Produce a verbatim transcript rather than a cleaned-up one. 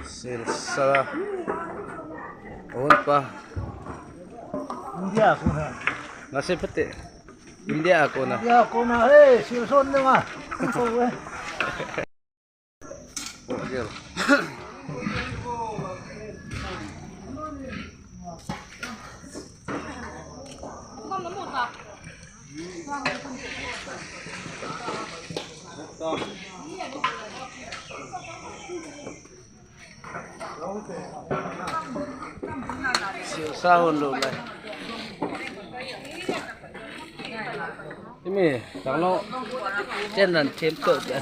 Silsa. Unpa. India kona. Ngase pate. India kona. India kona. Hey, Silson nga. Silsa hon lou lai. Imi, tang lou. Chen nan them to te.